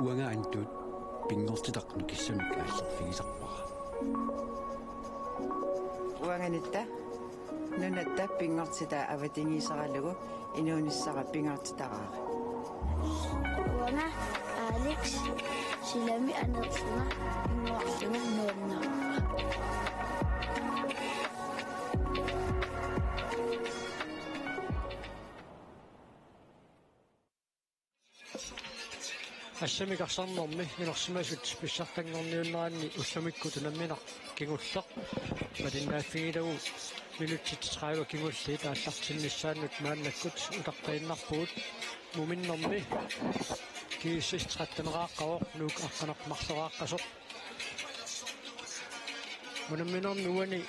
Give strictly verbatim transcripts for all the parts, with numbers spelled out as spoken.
Uanga Antut pinngortitaq nukissamik aallerfigisarpara. Uangatta nunatta pinngortitaa avatangiiseralugu inuunissara pingaartitaraara. Uanga Alex, silami aneersuma pinngortitaa nuannaarpara. Assamik arsarnermi inersimasut pissartanngorniunneranni ullumikkut unammineq kingulleq malinnaaffigilagut minutsit tredive kingulliit aallartinnissaannut maannakkut utaqqiinnarpugut. Muminnermi G S S tretten-eraaqqavoq, Nuuk aqqaneq-marloraaqqasoq. Unamminermi uani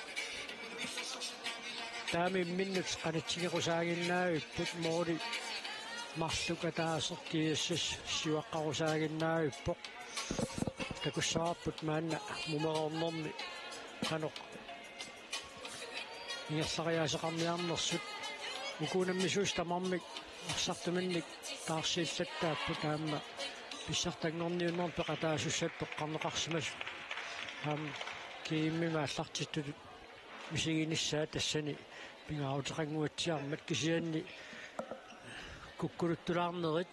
taama imminnut qanitsigequsaaginnaavipput, måli marluk ataaseq G S S siuaqqarusaaginnaavippoq. Takussavarput maanna mumereernermi qanoq ingerlariaaseqarniarnersut. Uku unammisuusut tamarmik arsartuminnik taarsiillattaapput aamma pissartanngorniunnermi peqataasussatut toqqarneqarsimasut. Aamma G M-imi aallartittutut misiginissaat tassani pingaaruteqannguatsiarmat, kisianni kukkuluttulaarnerit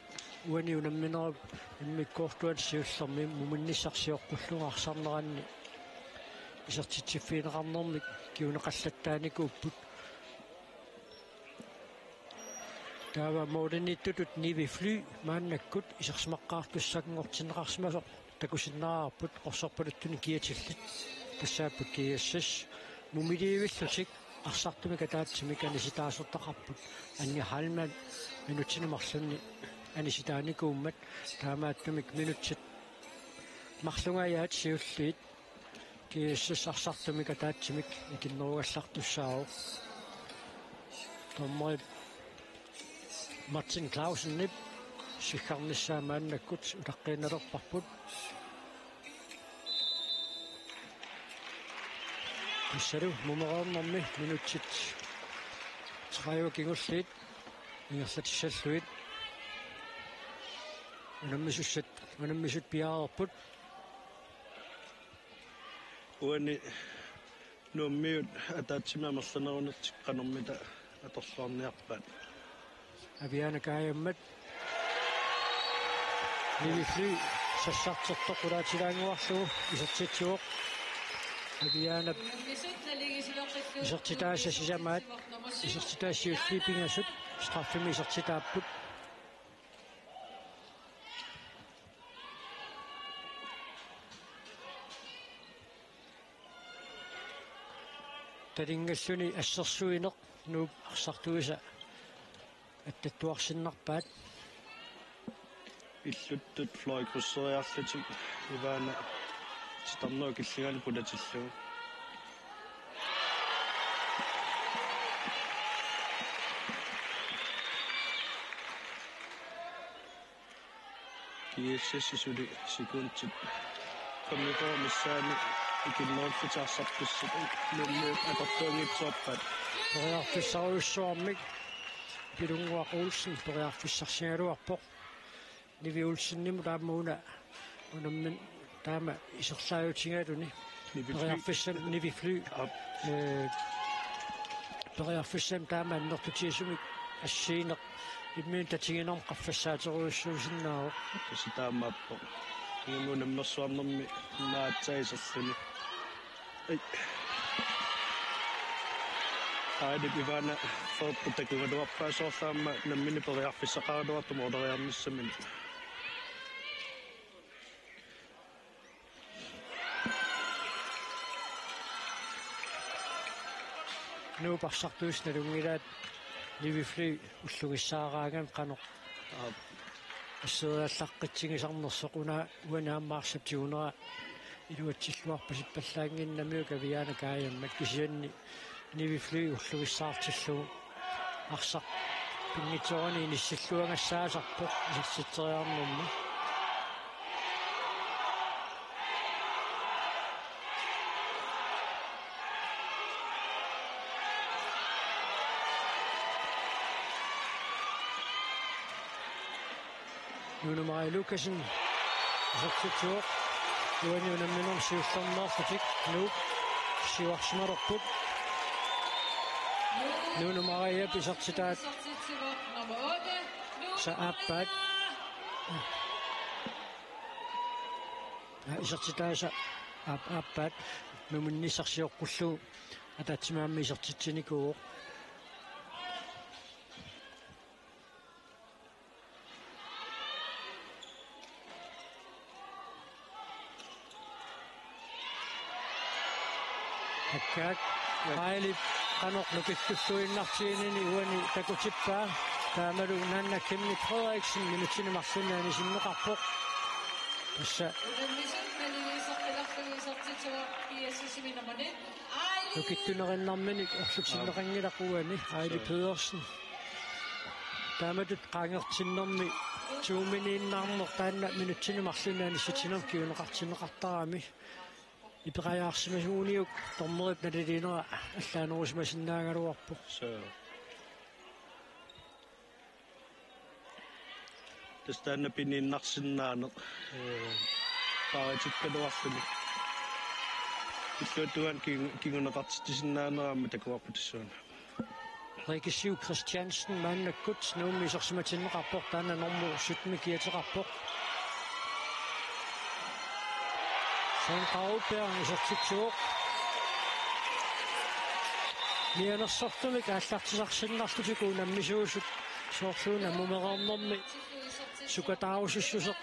uani unamminerup immikkoortuata siullermi muminnissaq sioqqullugu arsarneranni isertitsiffigineqarnermik kinguneqallattaanikuupput. Taava målimiittutut Nivi Fly maannakkut isersimaqqaartussanngortinneqarsimasoq takusinnaavarput qorsorpaluttuni kiatillit. Tassaapput G S S mumiliivillutik arsartumik ataatsimik anisitaasortaqarput. Anja Heilmann minutsini marlunni anisitaanikuummat, taamaattumik minutsit marlungajaat siulliit G S S arsartumik ataatsimik ikinnerugallartussaavoq. Dommeri Martin Clausenip siggarnissaa maannakkut utaqqiinnalerparput. Tassalu mumereernermi minutsit tredive kingulliit ingerlatissallugit unammisussat, unammisut piareerput. Uani Nuummiut ataatsimik amerlanerunertik qanormita atorluarniarpaat. Aviana Kajammat. Nivi Fly sassartertoq qulaatilaannguarlugu isertitsivoq. Avianap isertitaasa sisamaat, isertitaasa siulliit pingasut straffimik isertitaapput. Talinngalluni assersuineq Nuup arsartuisa attattuarsinnarpaat. Illuttut fløjkrydseriarlutik Ivana titarnerup killinganik qulatillugu. G S S suli sekundit femogfyrre missaanni ikinnerullutik arsartussat Nuummiut atortuanngitsuarpaat. Periarfissarujussuarmik Pilunnguaq Olsen periarfissarsigaluarpoq. Nivi Olsenimut aamma una unammin taama iserlaajutigaluni. Nivi Fly. Periarfissan-, Nivi Fly. Aap. Ee, periarfissamik taama annertutigisumik assigineq imminut tatiginermut qaffassaaterujussuusinnaavoq. Tassa taamaappoq. Ingammik unammersuarnermi naatsaat iserluni. Ai. Aali Ivana Fredriksen takugaluarpaa soorlu aamma nammineq periarfissaqaraluartoq måleriarnissaminut. Nuup arsartuisa nalunngilaat Nivi Fly ullugissaaraangami qanoq. Aap. Asseriallaqqitsigisarnersoq una uani aamma arsap tigunera iluatsilluarpasippallaannginnamiuk Aviana Kajammat, kisianni Nivi Fly ullugissaartillugu arsaq pinngitsoorani inissilluagassaasarpoq isertitseriarnermi. Nunu Maja Lukassen Isertitsivoq. Uani unamminermi siullermeerlutik Nuuk siuarsimalerput. Nuunu Mariap isertitaat. Sa aappaat. Isertitaasa aap-, aappaat. Numinni isersioqqullugu ataatsimik aamma isertitsinikuuvoq. Hakkaak. Aili qanoq nukittulluinnartiginini uani takutippaa. Taamalu Nanna Chemnitz Frederiksen minutsini marlunni anisinneqarpoq. Tassa nukittunerinnarminik orlutinneqanngilaq uani Aili Pedersen. Taamatut qaangertinnermi tuuminiinnarneq taanna minutsini marlunni anissitsinermi kinguneqartinneqartarami. Ipeqajaarsimasuniuk dommerip naliliinera allaanerusimasinnaagaluarpoq. Suu. Tassa taanna piniinnarsinnaaneq, ee, paarutikkaluarluni. Illuatungaani kin-, kinguneqartitsisinnaanera aamma takuarput tassuuna. Rikke Siv Christiansen maannakkut Nuummi isersimatinneqarpoq, taanna normu sytten kiateqarpoq. Søren Grauberg isertitsivoq. Mianersortumik aallartisarsinnarlutik unammisuusut soorluuna mumereernermi sukataarusussuseq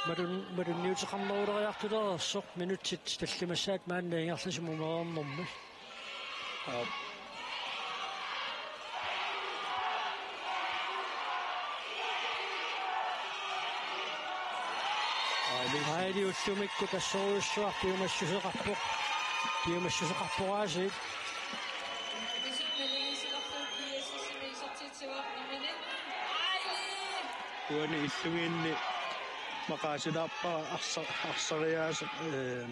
malun-, malunniuteqarneruleriartulereersoq minutsit tallimassaat maanna ingerlasut mumereernermi. Aap. Aili. Aili ullumikkut assorujussuaq piumassuseqarpoq. Piumassuseqarpoq aasiit. Uani illugiinni maqaasilaarpara arsa-, arsariaaseq, ee,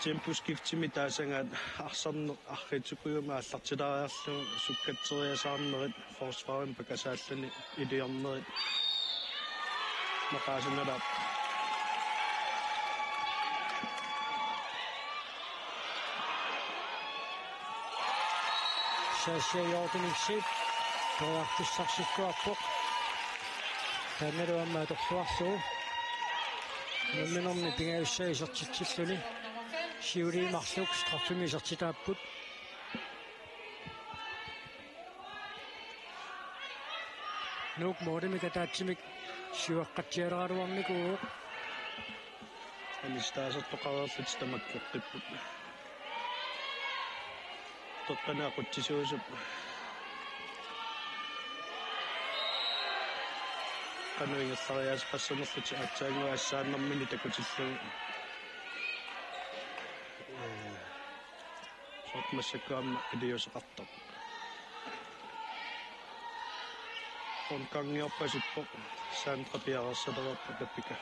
temposkiftimik taasagaat arsarneq arriitsukujumik aallartilaariarlugu sukkatseriasaarnerit forsvarimi pakasaalluni iliornerit maqaasinalaarput. Sasha Jorgensen periarfissarsilluarpoq. Taannalu aamma atorluarlugu. Unamminermi pingajussaa isertitsilluni. Siuliini marluk straffimik isertitaapput. Nuuk målimik ataatsimik siuaqqatsialeraluarnikuuvoq. Anistaasertoqareerlutik tamakkeqqipput. Toqqani aqutsisuusup qanoq ingerlariaaseqassanerlutik aatsaannguaq assaannarmini takutillugu. Ee, soorlu massakkut aamma iliuuseqartoq. Omgangiorpasippoq, Sandra piareersalereerpoq Rebecca.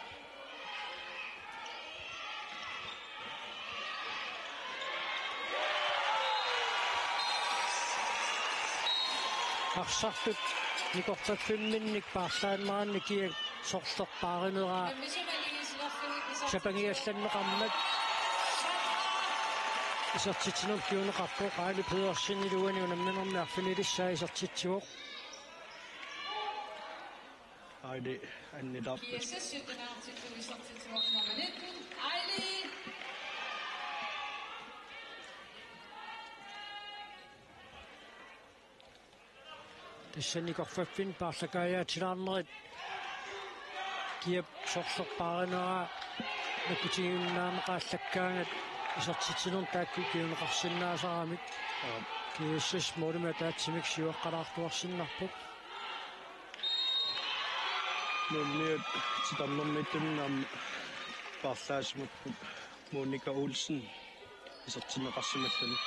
Arsartut nikorfaffimminnik paarlaanneranni kiap sorleq paarineraa sapangiallanneqarmat isertitsinermut kinguneqarpoq. Aili Pedersen iluani unamminermi arfinilissaa isertitsivoq. Aili annilaarput. Tassani nikorfaffinni paarlakaajaatilaarnerit kiap sorleq paarineraa nakkutigimmaamaqaallakkaangat isertitsinermut taakku kinguneqarsinnaasaramik. Aap. G S S målimik ataatsimik siuaqqalaartuarsinnarpoq. Nuummiut titarnermiittunik aamma paarlaasimapput Monika Olsen isertinneqarsimalluni.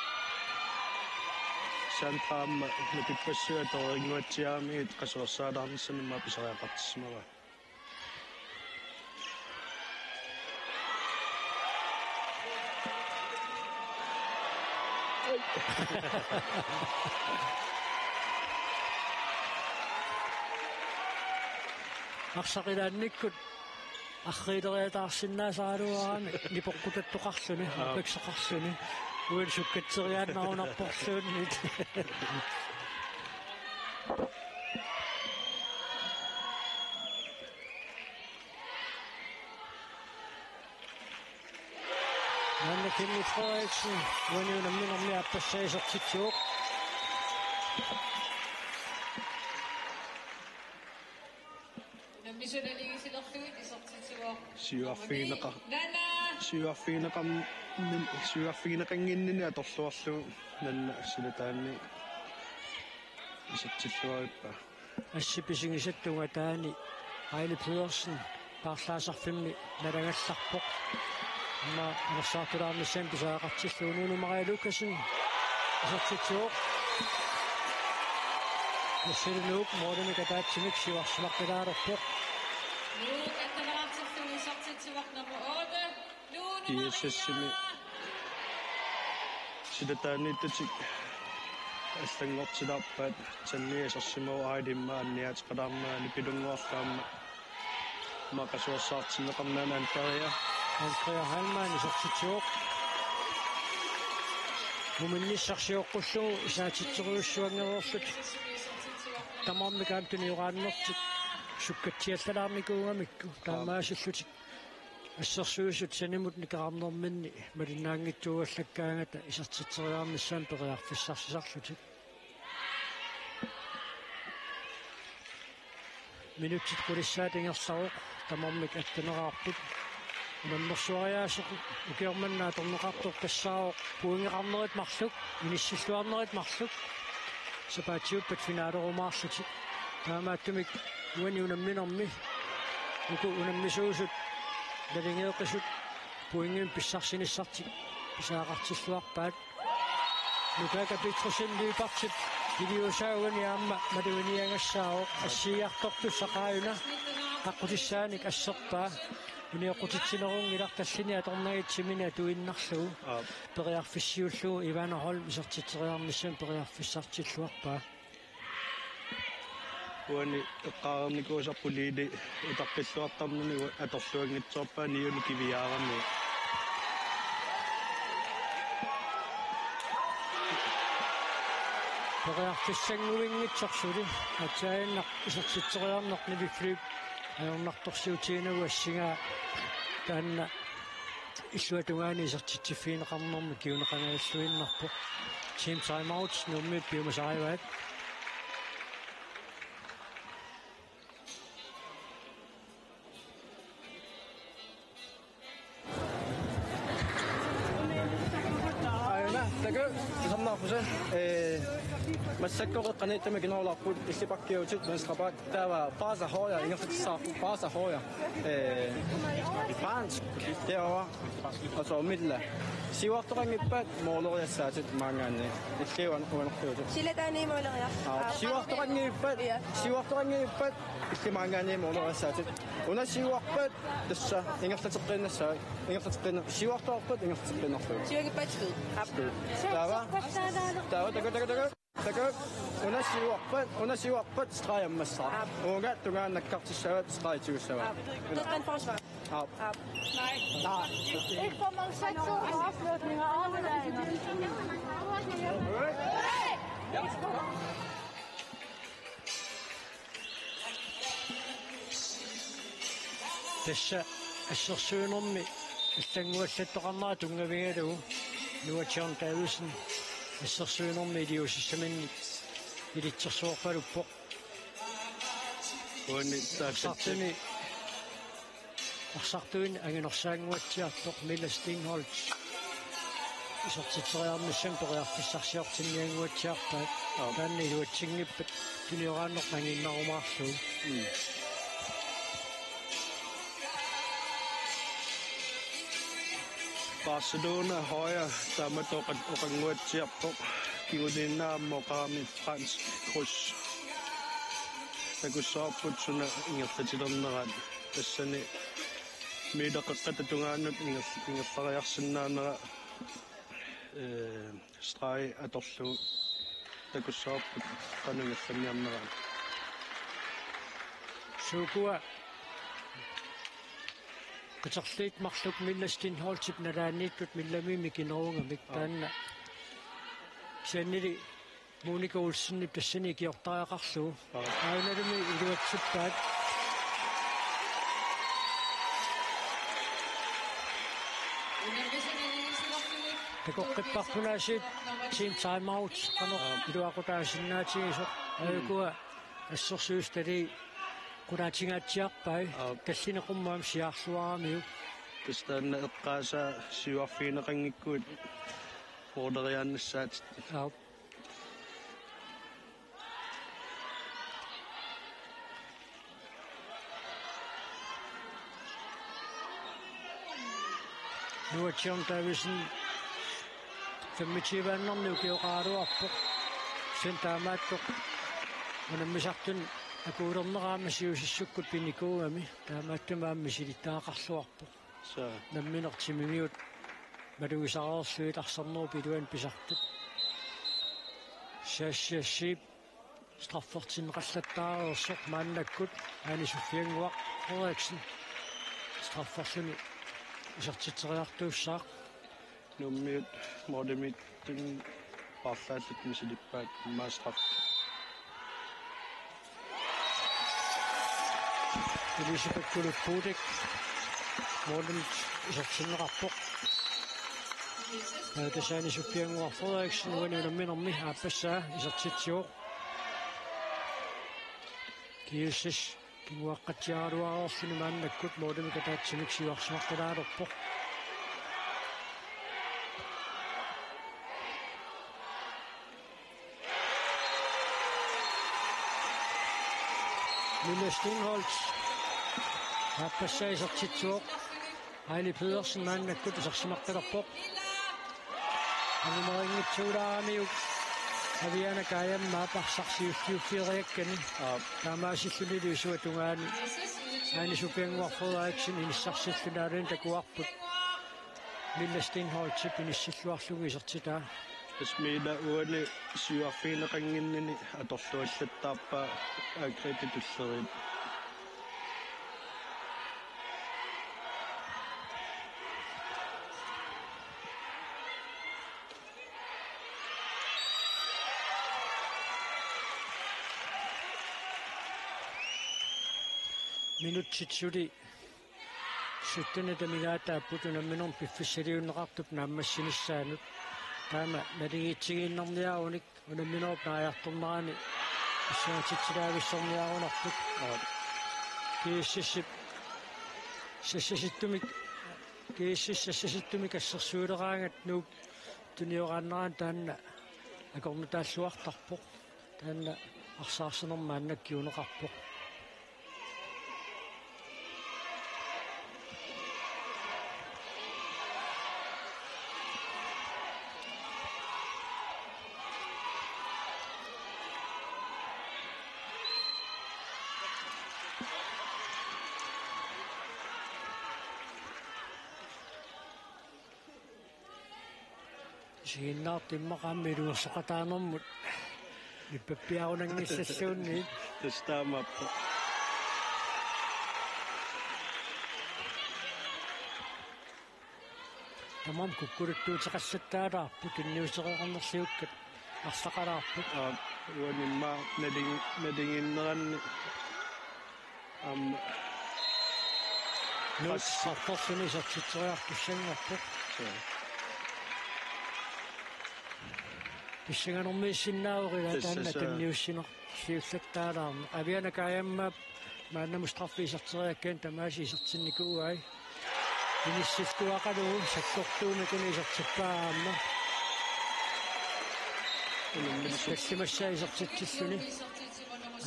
Sandra aamma nukippassuit torinnguatsiaramigit qasuersaalaarnissannut aamma pisariaqartissimavaa. Arsaq ilaannikkut arriileriataarsinnaasaraluaraanni nipoqqutattoqarluni, aap, apeqqusoqarluni. Uani sukkatseriaannarunarporluunniit. Maanna Kenneth Frederiksen uani unamminermi aappassaa isertitsivoq. Unammisut naligiilerlugit isertitsivoq. Siuarfigineqa-, Nana. Siuarfigineqarn-, siuarfigineqannginnini atorluarlugu Nana silataanni isertilluarpaa. Assit pisigisat tungataani Aili Pedersen paarlaasarfimmi nalagallarpoq. Aamma anersaartulaarnissamut pisariaqartillugu Nuunu Maria Lukassen isertitsivoq. Tassani Nuuk målimik ataatsimik siuarsimaqalaalerpoq. Nuuk attaneraartillugu isertitsivoq nummer otte. Nuunu Maria. G S S-imi silataaniittatik allanngortilaarpaat, Tanni isersimavoq Aili immaqa anniaateqalaarnani pilunnguarlu aamma maqasuersaartinneqarnani Andrea. Andrea Heilmann isertitsivoq. Muminnissaq sioqqullugu isaatitserujussuanngereerlutik. Tamarmik aamma tunioraannertik sukkatsiallalaarnikuugamikku taamaasillutik. Assersuisut sanimut nikerarnerminni malinnaanngitsuuallakkaangata isertitseriarnissamut periarfissarsisarlutik. Minutsit qulissaat ingerlavoq, tamarmik attaneraarput. Unammersuariaaseq ukioq manna atorneqartoq tassaavoq pointeqarnerit marluk, inissilluarnerit marluk. Sapaatiuppat finalerumaarlutik. Taamaattumik uani unamminermi uku unammisuusut naligeeqisut pointimik pissarsinissartik pisariaqartilluarpaat. Lukaaka Petrussen Lyberthip iliuusaa uani aamma maluginiagassaavoq, assigiiartortussaq aajuna aqqutissaanik asserpaa. Unioqqutitsinerunngilaq, tallini atornagitsimini atuinnarlugu. Aap. Periarfissiullugu Ivana Holm isertitseriarnissamut periarfissartilluarpaa. Uani eqqaareernikuusarput Lili utaqqilluartarnani atorluanngitsoorpaa niuni kiviaarami. Periarfissannguinngitsoq suli, aatsaannaq isertitseriarneq Nivi Flip ajornartorsiutiginagu assingaa taanna illuatungaani isertitsiffigineqarnermi kinguneqangajalluinnarpoq. Team timeout, Nuummiut piumasarivaat. Aajuna, takuuk, tusarnaarpusi, ee, massakkut qeqqaniittumik kingunerulaarput, illit bakkiutit, venstre back. Taava Baasa højre, ingerlatissavarput Baasa højre. Ee, Fransk, derovre. Og så Mille. Siuartoqanngippat måleriassaatit maanngaanniit. Illit uan-, uanerpiutit. Silataani måleriar. Aa, siuartoqanngippat, ja, siuartoqanngippat, illit maanngaanniit måleriassaatit. Una siuarpat, tassa, ingerlateqqiinnassaatit. Ingerlateqqiinna-, siuartoqarpat, ingerlateqqiinnarlugu. Siuartoqarpat, skyd. Aap. Taava. Taava, takuuk, takuuk, takuuk. Takuuk, una siuarpat, una siuarpat streg ammassaaq. Aap. Uunga tungaanut nakkartissavat, streg tigussavaat. Aap. Qeqqani forsvar. Aap. Aap. Nej. Nej. Ikke for mange sekser og afslutninger. Tassa assersuinermi allannguallattoqarnera tunngavigalugu Noah John Davidsen assersuinermi iliuusissaminnik ilitsersuorpaluppoq. Uani taakku arsartuni, arsartuini anginersaannguatsiartoq Mille Steenholdt isertitseriarnissamut periarfissarsiortinniannguatsiarpaat. Aap. Taanna iluatsinngippat tunioraannerput anginnarumaarlugu. Mm. Barcelona højre taamatut oqa-, oqannguatsiarpoq, kingulliinnaq aamma oqarami fransk kryds. Takussavarput suna ingerlatilernerat, tassani Mille qeqqata tungaanut inger-, ingerlariarsinnaanera, ee, streg atorlugu takussavarput qanoq ingerlanniarneraat. Suukua Aterliit marluk Mille Steenholdtip nalaaniittut Millemi mikinerugamik. Aa. Taanna kisiannili Monika Olsenip tassani ikiortariaqarlugu. Aa. Aajunalumi iluatsippaat. Takoqqipparput aasiit team timeout qanoq iluaqutaasinnaatigisoq. Aa. Aajukua assersuisut tali qulaatingaatsiarpai. Aa. Tallineq qummut aamma siaarluaramiuk. Tassa taanna eqqaasaa siuarfigineqanngikkuit pooleriaannassaatit. Aa. Noah John Davidsen femogtyve-annarnik ukioqaraluarpoq. Sen taamaattoq unammisartuni akuulernera aamma siusissukkut pinikuugami. Taamaattumik aamma misilittagaqarluarpoq. Suu. Nammineq timimigut malugisarerlugit arsarnerup iluani pisartut. Sasha Sheep straffertinneqallattaareersoq maannakkut Ane Sofiannguaq Frederiksen strafferluni isertitseriartuussaaq. Nuummiut målimiittut paarlaallutik misilippaat immaqa straffi. Elisabeth Kuluppuutik målimik isertinneqarpoq. Ane Sofiannguaq Frederiksen uani unamminermi aappassaa isertitsivoq. G S S kinguaqqatsiaraluareerluni maannakkut målimik ataatsimik siuarsimaqalaalerpoq. Mille Steenholt aappassaa isertitsivoq. Aili Pedersen maannakkut isersimaqalerpoq. Anumarinngitsuulaaramiuk Aviana Kajammaap arsaq siulliuffigereerakku. Aap. Taamaasillunilu isuata tungaani Ane Sofiannguaq Frederiksen inissarsilluni aalajangiup takuarput Mille Steenholdtip inissilluarlugu isertitaa. Tassa Mille uani siuarfigineqannginnini atorluallattaarpaa aggregatip tulleriit. Minutsit suli syttenit amigaataapput unamminermi piffissaliunneqartup naammassinissaanut. Taama naligiitsigiinnarniarunik unamminerup naajartornerani assaatsitsilaavissarniarunarput. G S S-ip sassasittumik, G S S sassasittumik assersuileraangat Nuuk tunioraannerani taanna akornutaalluartarpoq. Taanna arsaarsinermi maannakkut kiuneqarpoq. Isiginnaartut immaqa aamma iluersoqataanermut nippappiarunanngillalluunniit. Tassa taamaappoq. Tamarmik kukkuluttuuteqallattaalaarput, tunniuteqarnerliukkat arlaqalaarput. Aa, uani immaqa naligi-, naligiinneranni aamma. Nuuk sartorluni isertitseriartussanngorpoq. Suu. Pissanganermiissinnaavoq ilaa. Tassa taanna suu. Tunniussineq siullattaalaarneq. Aviana Kajammaap maannamut straffi iserteriakkani tamaasa isertinnikuuai. Inissilluaqalugu sakkortuumik una isertippaa aamma. Unamminermi. Tallimassaa isertitsilluni.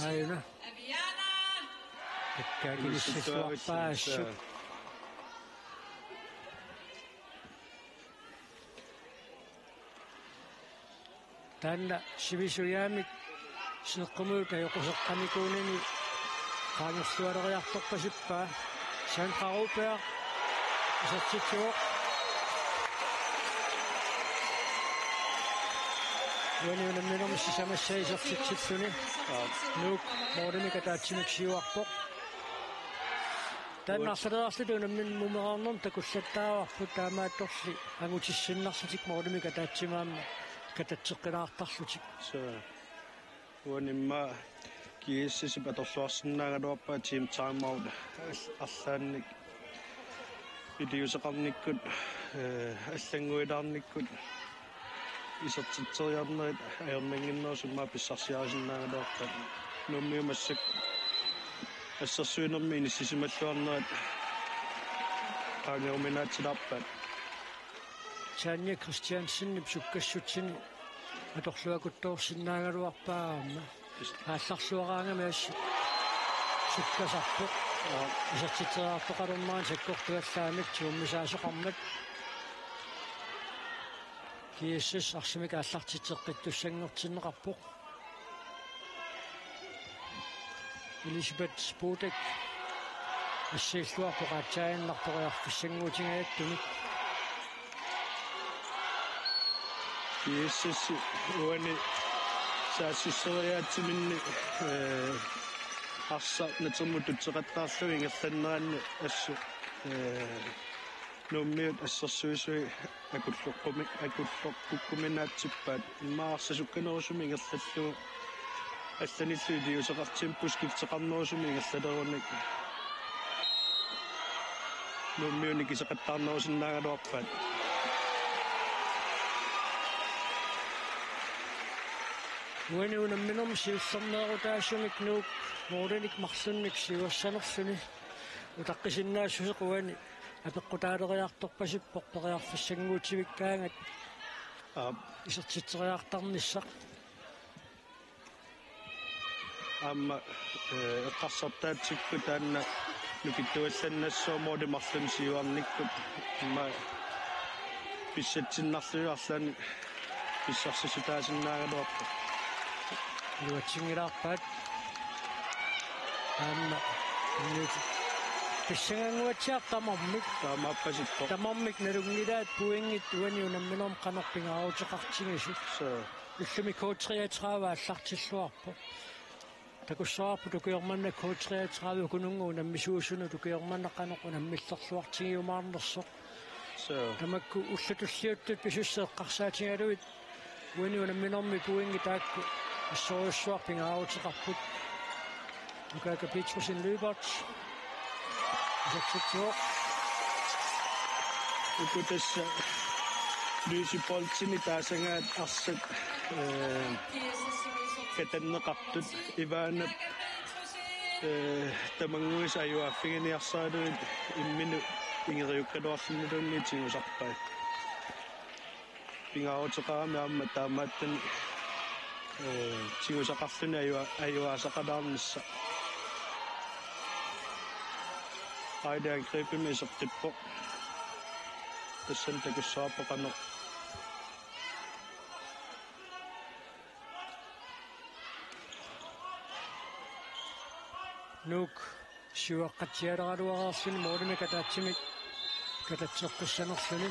Aajuna. Takkaak inissilluarpaa assut. Taanna sivisujaamik sineqqumigut ajoquseqqamikuunini qaangerlualeriartorpasippaa. Sandra Rubjerg isertitsivoq. Uani unamminermi sisamassaa isertitsilluni. Nuuk målimik ataatsimik siuarpoq. Taanna arsaleriarlutik unamminermut meeraarnermut takullattaavarput, taamaattorli angutissinnarlutik målimik ataatsimoortumik katatseqqilaartarlutik. Så uanimma G S S-ip atorluarsinnaagaluarpaa team timeout al-, arlaannik iliuuseqarnikkut, eh, allannguilaarnikkut isertitseriarnerit ajornannginnerusumik pissarsiarisinnaagaluarpaat. Nuummiut massakkut assersuinermi inissisimalluarnerat qaangeruminaatsilaarpaat. Tanja Christiansenip sukkassutsinni atorluakuttoorsinnaagaluarpaa aamma. Aallarluaraangami assut sukkasarpoq. Aa. Isertitseriartoqalermat sakkortuallaamik tuummisaasoqarmat. G S S arsamik aallartitseqqittussanngortinneqarpoq. Elisabeth Sputek assiilluarpoq aatsaannarpoq periarfissannguutigajattumik. G S S uani saassusseriaatsiminni, eh, arsaq natermut tutseqattaarlugu ingerlanneranni assut, eh, Nuummiut assersuisui akulloqqumi-, akulloqqukkuminaatsippaat. Immaqa arsaq sukkanerusumik ingerlallugu allanillu iliuuseqartimmut skifteqarnerusumik ingerlalerunik Nuummiut nikiseqattaarnerusinnaagaluarpaat. Uani unamminermi siullermeerutaasumik Nuuk målinik marlunnik siuassanerluni utaqqisinnaassuseq uani apeqqutaaleriartorpasippoq periarfissannguutivikkaangat. Aap. Isertitseriartarnissaq. Aamma, eh, eqqarsartaatsikkut taanna nukittuallannassaaq måli marlunnik siuarnikkut. Immaqa pissatsinnarlugu arlaannik pissarsissutaasinnaagaluarpoq. Iluatsinngilaarpaat. Aamma. Inuit. Pissanganguatsiaq tamarmik. Taamaappasippoq. Tamarmik nalunngilaat pointit uani unamminermi qanoq pingaaruteqartigisut. Så. Ullumi K treogtredive aallartilluarpoq. Takussavarput ukioq manna K treogtredive ukununnga unammisuusunut ukioq manna qanoq unammillerluartigiumaarnersoq. Så. Tamakku ullut tulliuttut pisussat eqqarsaatigalugit uani unamminermi pointit taakku assorujussuaq pingaaruteqarput. Nukaaka Petrussen Lyberth. Isertitsivoq. Uku tassa Lyse Boltini taasagaat arsaq, eh, katanneqartut Ivanap, eh, tamannguisa ajuaaffiginiarsaralugit imminut ingeriukkaluarluniluunniit tigusarpai. Pingaaruteqarami aamma taamaattumik, eh, tigusaqarluni ajua-, ajugaasaqalaarnissaq. Aili angribimik iseqqippoq. Tassani takussavarput qanoq. Nuuk siuaqqatsialeraluareerluni målimik ataatsimik katatseqqissanerluni.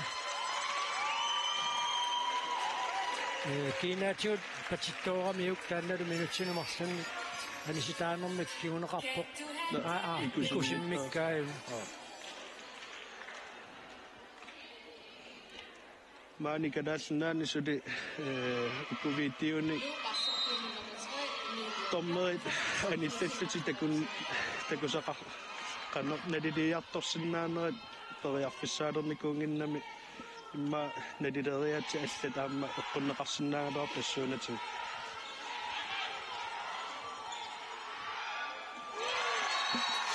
Ee, kiinaatigut patittooramiuk taannalu minutsini marlunni anisitaanermik kinguneqarpoq. Aa, aa, ikusimmik. Ikusimmikkaajun. Aa. Maani Kalaallit Nunaanni suli, eh, uku videonik dommerit anillallutik takun-, takusaqar-, qanoq naliliiartorsinnaanerat periarfissaalernikuunnginnami immaqa nalileriaatsit allat aamma eqqunneqarsinnaagaluarput tassuunatik.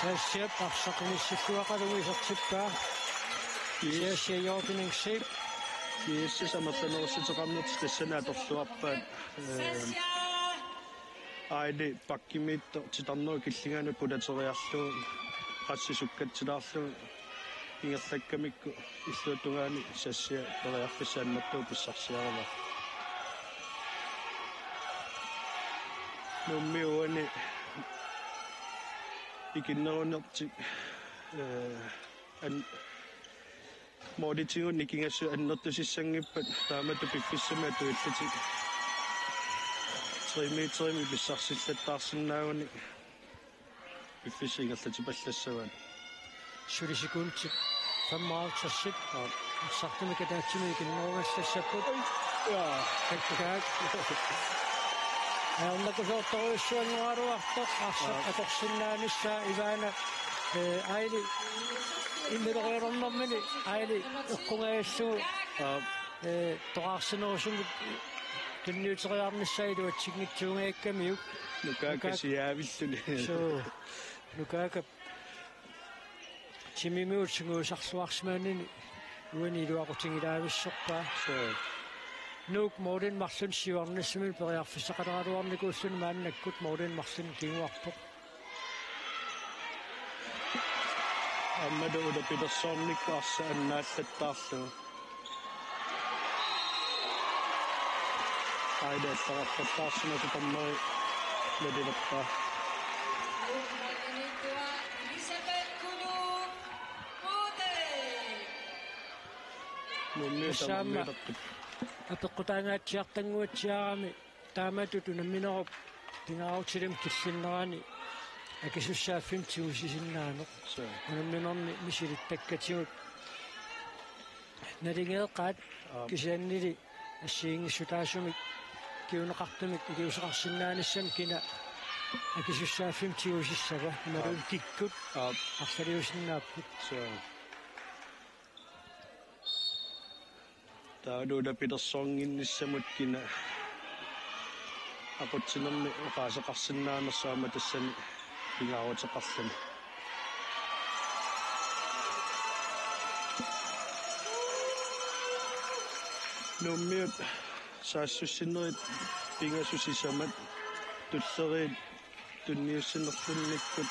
Sassiap arsaq inissilluaqalugu isertippaa. Yes. Sassia Jordan Engseep. Yes, amerlanerussuteqarnertik tassani atorluarpaat. Ehm, Aili bakkimiittoq titarnerup killingaanut pulateriarlugu qassit sukkatsilaarlugu ingerlakkamikku illuatungaani Sassia periarfissaq annertooq pissarsiarivaa. Nuummi uani ikinnerunertik, eh, an-, målitigut nikingassut annertusinngippata taamatut piffissami atuillutik tre meterimik pissarsillattaarsinnaagunik piffissap ingerlatipallassavaat. Suli sekundit femoghalvtreds. Arsartumik ataatsimik ikinnerugassapput. Ja. Takkaak. Ajornakusoortorujussuanngorluartoq arsaq atorsinnaanissaa Ivana, eh, Aili immilerujoornermini Aili eqqungajallugu. Ja. Eh, toqqarsinerusumik tunniuteriarnissaa iluatsinngitsuugakkamiuk. Nukaakka Nukaak- siaavilluni. Suu. Nukaakap timimiut sungiusarluarsimanini uani iluaqutigilaavissorpaa. Suu. Nuuk Morten Marlund siuarnissaminik periarfissaqaleraluarnikuulluni maannakkut Morten Marlund kinguarpoq. Aammalu Ulla Petersenip arsaq annaallattaarlugu. Aili allaqarpallaarsimasoq tammeri nalilerpaa. Nuummiut Tassa aamma tamarmiulerput. Apeqqutaangaatsiartannguatsiarami taamatut unamminerup pingaarutilimmi killinnerani akisussaaffimmik tigusisinnaaneq. Suu. Unamminermi misilittakkatigut naligeeqqaat. Aap. Kisiannili assigiinngissutaasumik kinguneqartumik iliuuseqarsinnaanissamut kina akisussaaffimmik tigusissava imaluunniit Aap. Kikkut Aap. Arlaliusinnaapput. Suu. Taavalu Ulla Petersenip ingerlanissamut kina aqutsinermi oqaaseqarsinnaanersoq aamma tassani pingaaruteqarluni. Nuummiut saassussinerit pingasut sisamat tulleriit tunniussinerlunnikkut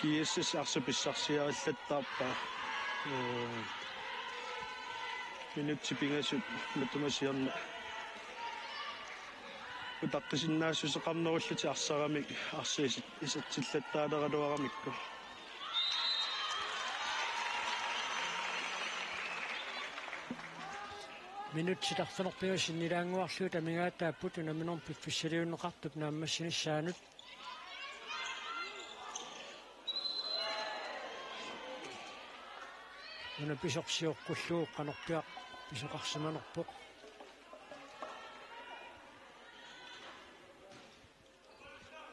G S S arsaq pissarsiarillattaarpaa. Ee, minutsit pingasut matuma siorna utaqqisinnaassuseqarnerullutik arsaramik arsaq is-, isertillattaaleraluaramikku. Minutsit arfineq-pingasut sinnilaannguarlugit amigaataapput unamminermi piffissaliunneqartup naammassinissaanut. Una pisoq sioqqullugu qanorpiaq pisoqarsimanerpoq.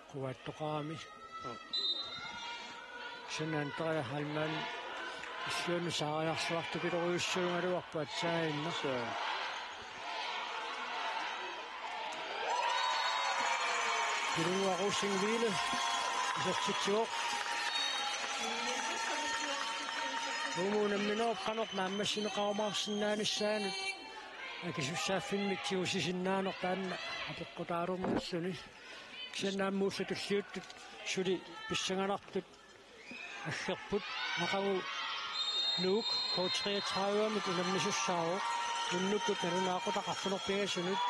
Quaattoqarami. Kisianni Andrea Heilmann illuanut saariarsuartupilorujussagaluarpoq aatsaannguaq. Suu. Kilunguaq Rosing-Hvile isertitsivoq. Uumuup unamminerup qanoq naammassineqarumaarsinnaanissaanut akisussaaffimmik tigusisinnaaneq taanna apeqqutaalernissuni. Kisianni aamma ullut tulliuttut suli pissanganartut aggerput. Aqagu Nuuk K treogtredive-mut unammisussaavoq. Unnukkut nalunaaqutaq arfineq-pingasunut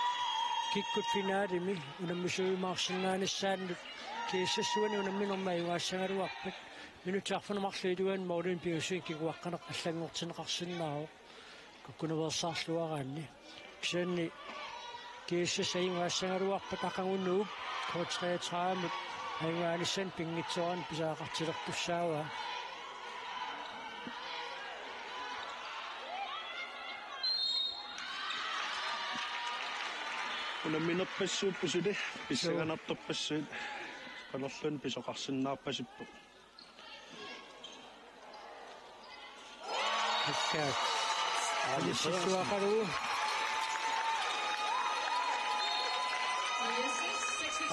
kikkut finalemi unammisuujumaarsinnaanissaannut G S S-uani unamminermi ajugaassagaluarpat. Minutsit arfineq marluk iluanni målimik pingasunik kinguaqqaneq allanngortinneqarsinnaavoq. Kukkunaveersaarluaraanni. Kisianni G S S ajugaassagaluarpat aqagu Nuuk K treogtredive-mut ajugaanissaanut pinngitsoorani pisariaqartilertussaavaa. Unamminerpassuupput suli, pissanganartorpassuit. Qanorluunniit pisoqarsinnaarpasipput. Takkaak. Alisissuaqalu.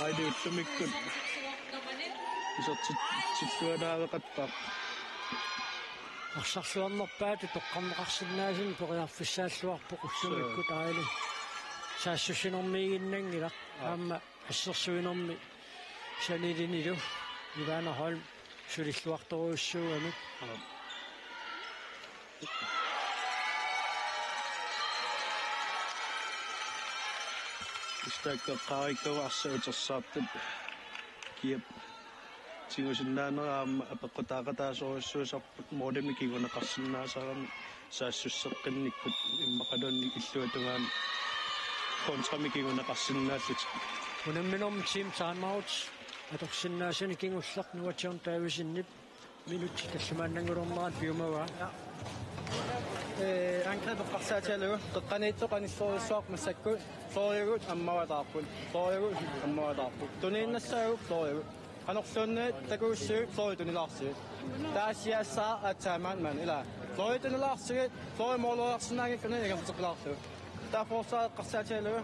Aili ullumikkut isertitsilluarneqarpoq. Arsarluarnerpaatut toqqarneqarsinnaasunik periarfissaalluarpoq ullumikkut Aili. Saassussinermiiginnanngilaq. Aap. Aamma assersuinermi sanilinilu Ivana Holm sulilluartorujussuugamik. Aap. Istaakkeqqaarikkagut arsaq utersaartut kiap tigusinnaanera aamma apeqqutaaqataasorujussuusarput målimik kinguneqarsinnaasarami saassusseqqinnikkut immaqaluunniit illuatungaani kontramik kinguneqarsinnaallutik. Unamminermi team timeout atorsinnaasaanni kingulleq Nuka John Davidsenip Minutsit tallimaannanngulermat piumavaa. Ee, angrebet eqqarsaatigalugu, qeqqaniittoq anissorujussuaq massakkut, Floriagut ammavataarput, Floriagut ammavataarput. Tuniinnassaagut Floriagut. Qanorluunniit takugussiuk Floriat tunilaarsigit. Taava siaassaaq aatsaat maani ilaa. Floriat tunilaarsigit, Floriat mooleriarsinnaanngikkunik ingerlateqqilaarlugu. Taava forsvaret eqqarsaatigalugu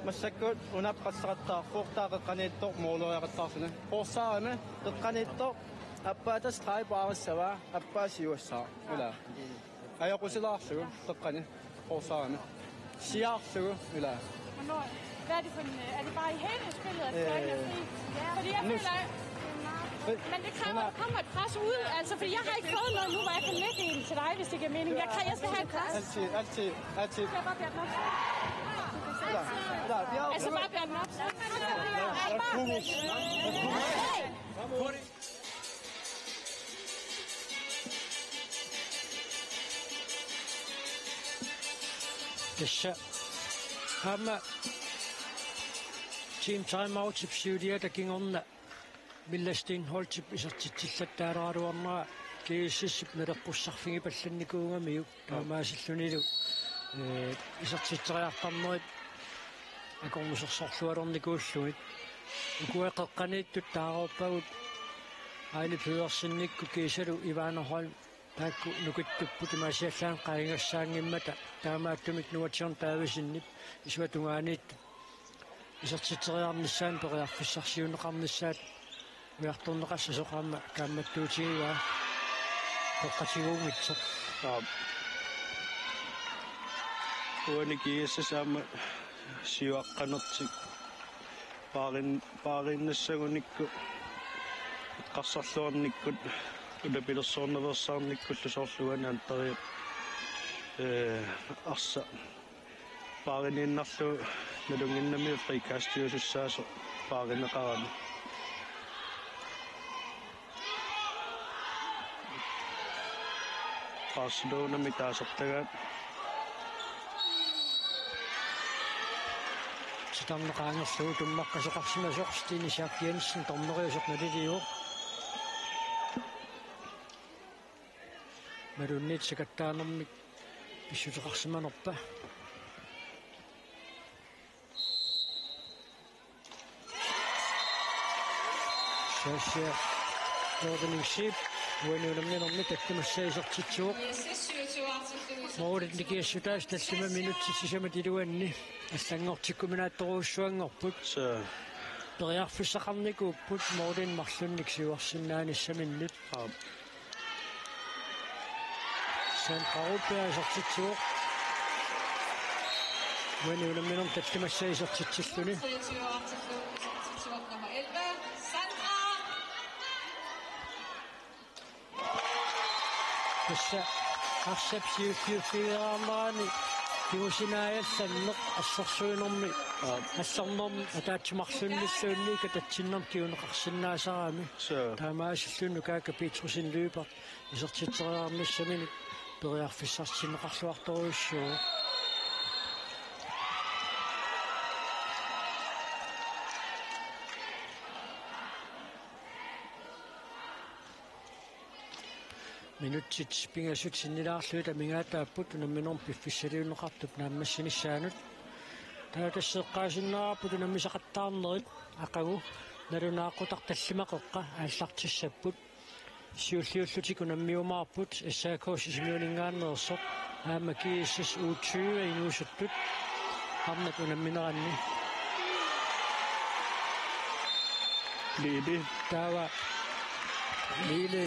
massakkut una qassaqattaarpoq, taava qeqqaniittoq mooleriaqattaarluni. Forsvarimi qeqqaniittoq aappaattaq streg paarissavaa, aappaa siuassara. Ilaa. Ajoqusilaarlugu qeqqani forsvarimi. Siaarlugu ilaa. Hvornår? Hvad er det for en, øh, er det bare i hele spillet, at Øh, Florian er fri? Ja, fordi jeg nu føler, men det kræver, at der kommer et pres ud, altså, fordi jeg har ikke fået noget nu, hvor jeg kan lægge en til dig, hvis det giver mening. Jeg, kan, jeg skal have et pres. Altid, altid, altid. Skal jeg bare bære den op? Ilaa, ilaa, ilaa. Altså, bare bære den op. Hey! Tassa aamma team timeoutip siuliata kingorna Milla Steenholdtip isertitsillattaaraluarnera G S S-ip naleqqussarfigipallannikuugamiuk. Taamaasillunilu, ee, isertitseriartarnerit akornusersorlualernikuullugit. Ukua qeqqaniittut taareerpagut Aili Pedersenikkut kiisalu Ivana Holm taakku nukittupput, imaasiallaannaq qaangigassaanngimmata, taamaattumik Nuatsiorn Davidsenip isua tungaaniittut isertitseriarnissaanut periarfissarsiuunneqarnissaat ujartorneqassasoq aamma kaammattuutigivaa, qeqqatigoornitsoq. Aap. Uani G S S aamma siuaqqanertik paarin-, paariinnassagunikku, eqqarsarluarnikkut, utapilersornaveersaarnikkullu, soorlu uani Andreap, ee, arsaq paariniinnarlugu nalunnginnamiuk frikastiusussaasoq paarineqarami. Barcelonami taasartagaat. Titarneq qaangerlugu tummaqqasoqarsimasoq Stine Schack Jensen dommeriusoq nalilivoq. Malunnit sakattaanermik pissuteqarsimanerpa. Sasha Jordan Sip, uani unamminermi tallimassaa isertitsivoq. Målit nikingassutaasut tallimat minutsit sisamat iluanni allanngortikkuminaattorujussuanngorput. Suu. Periarfissaqarnikuupput målinik marlunnik siuarsinnaanissaminnut. Aap. Sandra Rudberg isertitsivoq. Uani unamminermi tallimassaa isertitsilluni. Tassa arsap siulliuffigineqarnerani kingusinaajaallanneq assersuinermi, aap, allornermi ataatsip marlunnilluunniit katatsinnermik kinguneqarsinnaasarami. Suu. Taamaasilluni Nukaaka Petrussen Lyberth isertitseriarnissaminut periarfissarsitinneqarluartorujussuuvoq. Minutsit pingasut sinnilaarlugit amigaataapput, unamminermi piffissaliunneqartup naammassinissaanut. Taava tassa eqqaasinnaavarput unammisaqattaarnerit, aqagu nalunaaqutaq tallimat qeqqa aallartissapput. Siulliullutik unammiumaarput S A K Sisimiuninngaanneersoq aamma G S S U tyve inuusuttut arnat unammineranni. Lili. Taava Lili.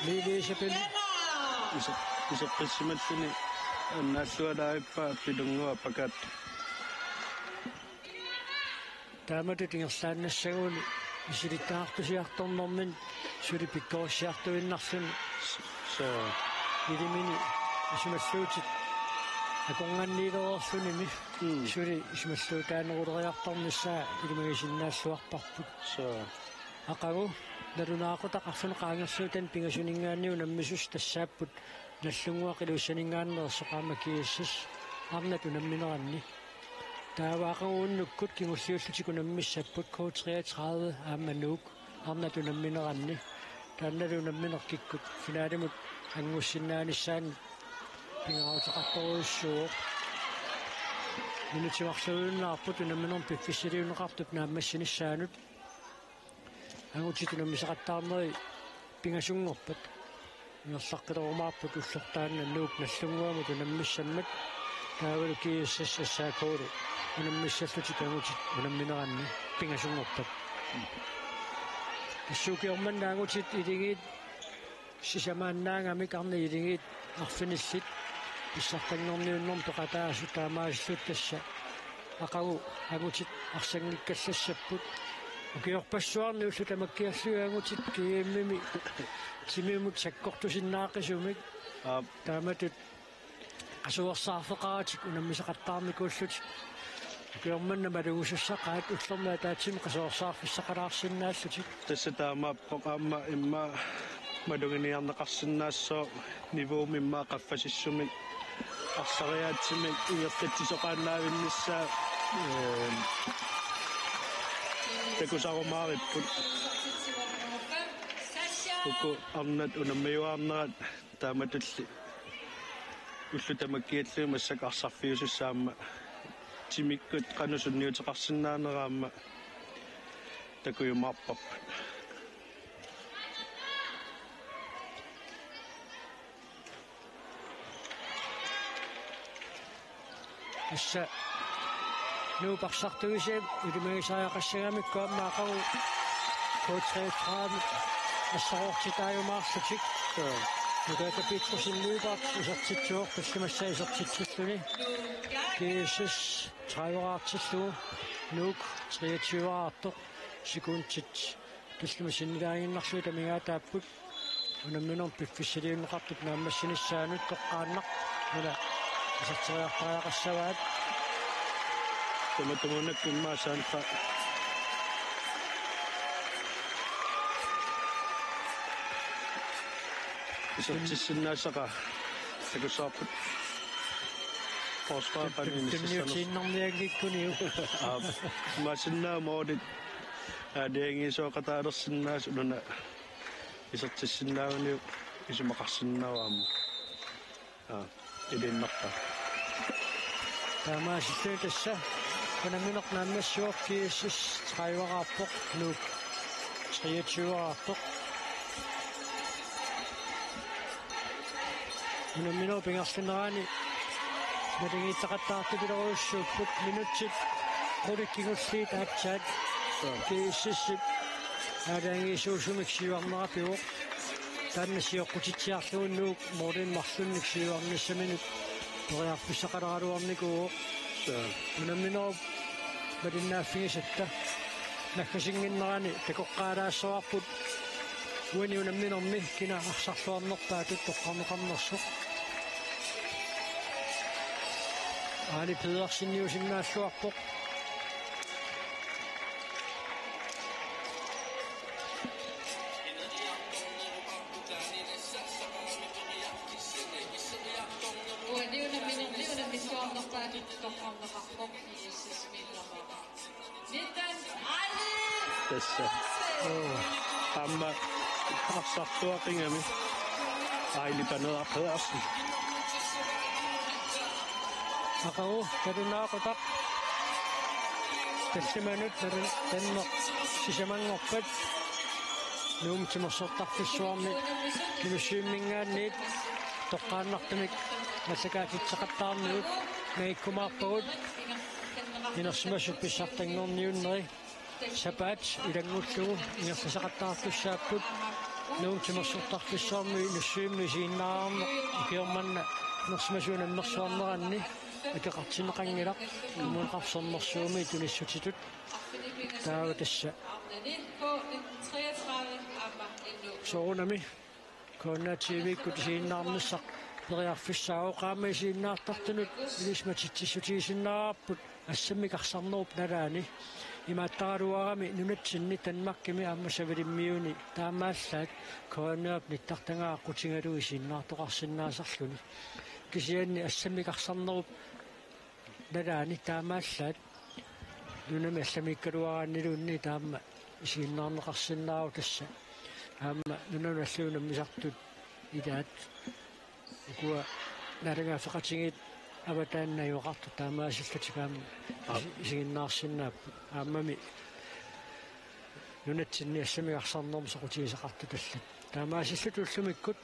Lili Isabel. Ise-, iseqqissimalluni annaallualaarippa Pilunnguaq Pakaat. Taamatut ingerlaannassaguni misilittagartusiartornermini suli pikkorissiartuinnarluni. Suu. Ilimini isumalluutit akornganniilereerlunimi. Mm. Suli isumalluutaaneruleriartornissaa ilimagisinnaalluarparput. Suu. Aqagu nalunaaqutaq arfineq-qaangerluutani pingasuninngaanniit unammisussat tassaapput Nagdlunguaq Ilulissaninngaanneersoq aamma G S S arnat unammineranni. Taava aqagu unnukkut kingulliullutik unammissapput K treogtredive aamma Nuuk arnat unammineranni. taannalu unammineq kikkut finaalimut angussinnaanissaanut pingaaruteqartorujussuuvoq. Minutsit marluinnaapput unamminermut piffissaliunneqartup naammassinissaanut. Angutit unammisaqattaarneri pingasunngorpat. Ingerlaqqilerumaarput ullortaanna Nuuk Nagdlunguamut unammissammat. Taavalu G S S S A K-lu unammissallutik angutit unammineranni pingasunngorpat. Tassuukiormanna angutit iligiit sisamaannaangamik arnat iligiit arfinillit pissartanngorniunnermi peqataasut taamaasillutik tassa aqagu angutit arsanngikkallassapput. Ukiorpassuarni ullut tamakkiarlugit angutit G M-imi timimut sakkortusinnaaqisumik. Aap. Taamatut qasuersaarfeqaratik unammisaqattaarnikuullutik. Ukiormanna malugusussaqaat ullormi ataatsimik qasuersaarfissaqalaarsinnaallutik. Tassa taamaappoq aamma immaqa maluginiarneqarsinnaassooq niveaumik immaqa qaffasissumik arsariaatsimi ingerlatsisoqaannaavinnissaa, ee, takusarumaaripput. Uku arnat unammiuaarnerat taamatulli ullut tamakkiarlugit massakkut arsarfiusussat aamma timikkut qanoq sunniuteqarsinnaanera aamma takujumaarparput. Tassa Nuup arsartuisiat ilimagisariaqassagamikku aamma aqagu K treogtredive assaroortitaajumaarlutik. Suu. Nukaata Petrussen Lyberth isertitsivoq, tallimassaa isertitsilluni. G S S tredive-raartillugu, Nuuk treogtyve-raartoq, sekundit tallimat sinnilaaginnarlugit amigaataapput. Unamminermut piffissaliunneqartup naammassinissaanut toqqaannaq una iserteriartariaqassavaat. Tamatumunnga immaqa saanfa isertissinnaassaqaaq takussavarput. Forsvaret qanoq inississanersoq. Tunniutiinnarnianngikkuniuk. Aap. Immaqa sinnaamoorit aalajangiisooqataalersinnaasoq una isertissinnaaguniuk isumaqarsinnaavoq aamma. Aa, iliinnarpaa. Taamaasilluni tassa unammineq naammassivoq, G S S tredive-raarpoq, Nuuk treogtyve-raartoq. Unamminerup ingerlanerani naligiittaqattaartupilorujussuupput, minutsit qulit kingulliit aatsaat. Suu. G S S-ip aalajangiisuusumik siuarnera pivoq. Taanna sioqqutitsiarlugu Nuuk målinik marlunnik siuarnissaminut periarfissaqaleraluarnikuuvoq. Suu. Unamminerup malinnaaffigisatta naggasinnginnerani takoqqaalaassavarput uani unamminermi kina arsarluarnerpaatut toqqarneqarnersoq. Aali Pederseniusinnaalluarpoq. Uani unamminermi unammissuarnerpaatut toqqarneqarpoq. Tassa. Aamma arsartuaqigami Aili Paneeraq Pedersen. Aqagu nalunaaqutaq tallimanut nalun-, Danmark sisamanngorpat Nuummi Timersortarfissuarni Inussivimminngaanniit toqqaannartumik aallakaatitseqattaarnigut nangikkumaarpagut inersimasut pissartanngorniunneri. Sapaat ilanngullugu ingerlasaqattaartussaapput Nuummi Timersortarfissuarmi Inussivimmi isiginnaarneq ukiormanna inersimasut unammersuarneranni akeqartinneqanngilaq Kommuneqarfik Sermersuumi tunissutitut. Taava tassa soorunami K N R T V-kkut isiginnaarnissaq periarfissaavoq, aamma isiginnaartartunut ilisimatitsissutigisinnaavarput assammik arsarnerup nalaani. Imaattaraluarami nunatsinni Danmarkimi aamma Savalimmiuni taamaallaat K N R-ip nittartagaa aqqutigalugu isiginnaartoqarsinnaasarluni. Kisianni assammik arsarnerup nalaani taamaallaat nunami allamiikkaluaraanniluunniit taama isiginnaarneqarsinnaavoq tassa. Aamma nunanut allanut nammisartut ilaat. Ukua naalagaaffeqatigiit avataannajoqartut taamaasillutik aamma isi-, isiginnaarsinnaapput. Aammami nunatsinni assammik arsarnermi soqutigisaqartut allat. Taamaasillutik ullumikkut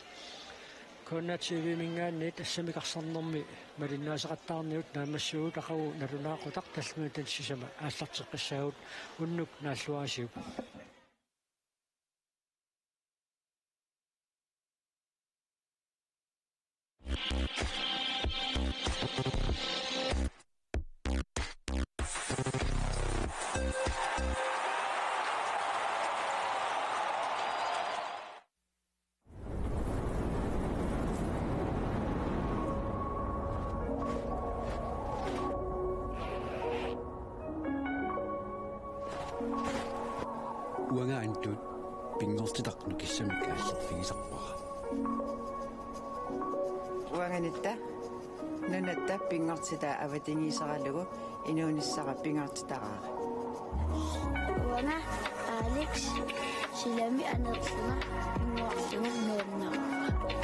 K N R T V-minngaanniit assammik arsarnermi malinnaasoqattaarnigut naammassivugut. Aqagu nalunaaqutaq tallimanik tansisama aallarteqqissaagut, unnuk naalluarisiuk. Uanga Antut pinngortitaq nukissamik aallerfigisarpara. Uanga Nitta nunatta pinngortitaa avatangiiseralugu inuunissara pingaartitaraara. Uanga Alex silami aneerlunga pinngortitaa nuannaraara.